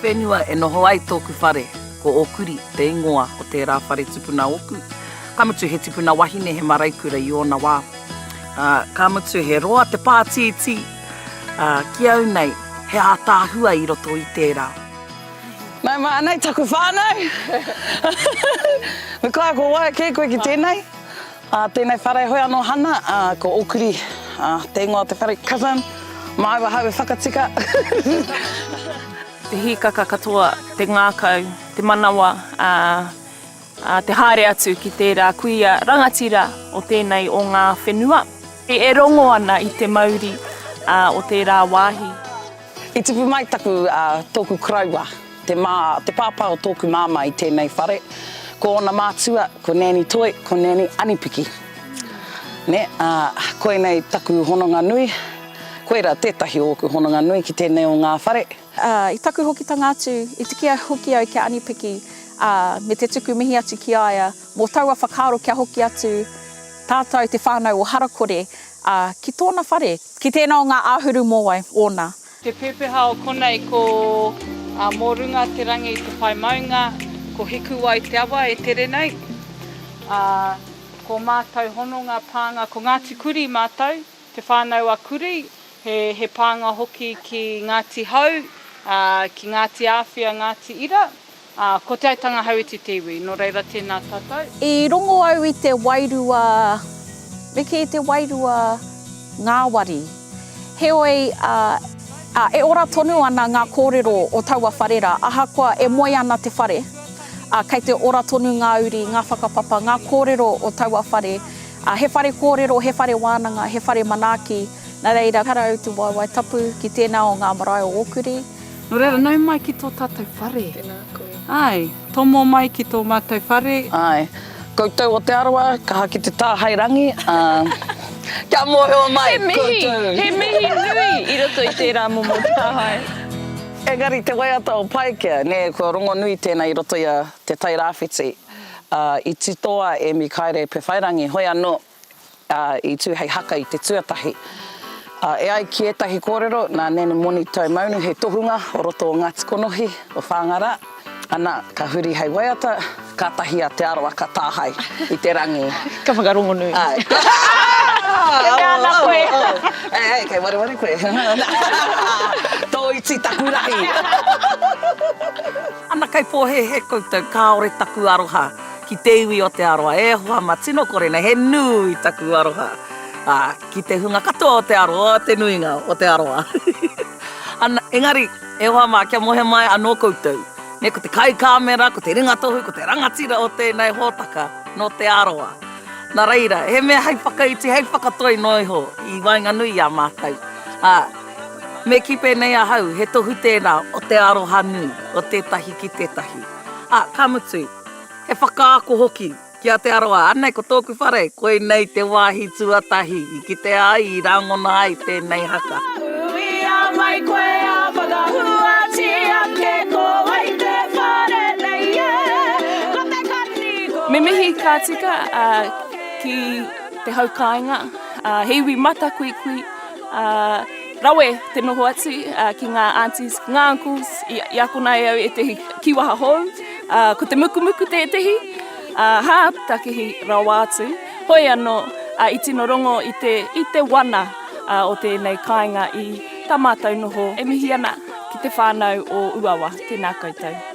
whenua e noho ai tōku whare, ko Ōkuri te ingoa o tērā whare tupuna ōku. Ka mutu he tipuna wahine he maraikura i ōna wā. Ā, ka mutu he roa te pātītī, ā, ki au nei, he ātaahua i roto i tērā. Nau mai, anei taku whānau. Me kai ko waia kē koe ki tēnei. Ā, tēnei whare hoi anō Hana, ā, ko Ōkuri, ā, te ingoa o te whare, cousin, māu ahau e whakatika. Te hīkaka katoa, te ngākau, te manawa, ā, ā, te haere atu ki tērā kuia rangatira o tēnei o ngā whenua. E rongo ana i te mauri, ā, o tērā wāhi. I tupu mai taku, ā, tōku koroua, te mā, te pāpā o tōku māmā i tēnei whare. Ko ōna mātua, ko Nanny Toi, ko Nanny Anipiki. Nē, ā, koinei taku hononga nui, koirā tētahi o ōku hononga nui ki tēnei o ngā whare. Ā, i taku hokitanga atu, i tiki hoki au ki a Anipiki, ā, me te tuku mihi atu ki a ia, mō taua whakaaro kia hoki atu tātou te whānau o Harakore, ā, ki tōna whare. Ki tēnā o ngā āhuru mōwai ōna. Te pepeha o konei ko Mō runga te rangi te pae maunga, ko Hikuwai te awa e tere nei. Ā, ko mātou hononga pānga, ko Ngāti Kuri mātou, Te Whānau a Kuri, he, he pānga hoki ki Ngāti Hau, ā, ki Ngāti Āwhia, Ngāti Ira. Ā, ko Te Aitanga Hauiti te iwi, nō reira tēnā tātou. I rongo au i te wairua, me kī te wairua ngāwari. Heoi, ā, ā, e ora tonu ana ngā kōrero o taua whare rā, ahakoa e moe ana te whare, ā, kei te ora tonu ngā uri, ngā whakapapa, ngā kōrero o taua whare. Ā, he whare kōrero, he whare wānanga, he whare manaaki, nā reira, hara au te waewae tapu ki tēnā o ngā marae o Ōkuri. Nō reira, nau mai ki tō tātou whare. Tēnā koe. Āe, tomo mai ki tō mātou whare. Āe. Koutou o Te Arawa, kaha ki te tāhae rangi, ā, kia mōhio mai He mihi, koutou. he mihi nui i roto i tērā momo tāhae. Engari te waiata o Paikea, nē, kua rongonui tēnā i roto i a Te Tai Rāwhiti, ā, i titoa e Mikaere Pewhairangi, hoi anō, ā, i tū hei haka i te tuatahi. Ā, e ai ki ētahi kōrero, nā Nanny Moni Taumaunu he tohunga o roto o Ngāti Konohi, o Whāngārā, ana, ka huri hei waiata, kātahi a Te Arawa ka tāhae i te rangi. Ka whakarongonui. Āe. E mea ana koe. Hei, hei, kei wareware koe. Tō iti taku rahi. Ana kei pōhēhē koutou kāore taku aroha Ki te iwi o Te Arawa, e hoa ma tino kore nei, he nui taku aroha, a, ki te hunga katoa o Te Arawa, te nuinga o Te Arawa. Ana, engari, e hoa ma, kia mohe mai anō koutou, ne, ko te kaikāmera, ko te ringatohu, ko te rangatira o tēnei hōtaka, nō Te Arawa. Nā reira, he mea hei whakaiti, hei whakatoi noa iho i waenganui i a mātou. Ā, me kī pēnei ahau, he tohu tēnā o te aroha nui o tētahi ki tētahi. Ā, ka mutu, He whakaako hoki ki a Te Arawa, anei ko tōku whare, koinei te wāhi tuatahi i kitea ai, i rangona ai tēnei haka. Uia mai koe a whakahuatia ke ko wai te whare nei e, ko te kani ko Me mihi ka tika ki te hau kāinga, he iwi matakuikui, Rawe te noho atu ki ngā aunties, ki ngā uncles, i akona e au ētehi kīwaha hou, ko te mukumuku tētehi, hā, takihi rawa atu. Hoi anō, i tino rongo i te, i te wana o tēnei kāinga i tā mātou noho. E mihi ana ki te whānau o Uawa, tēnā koutou.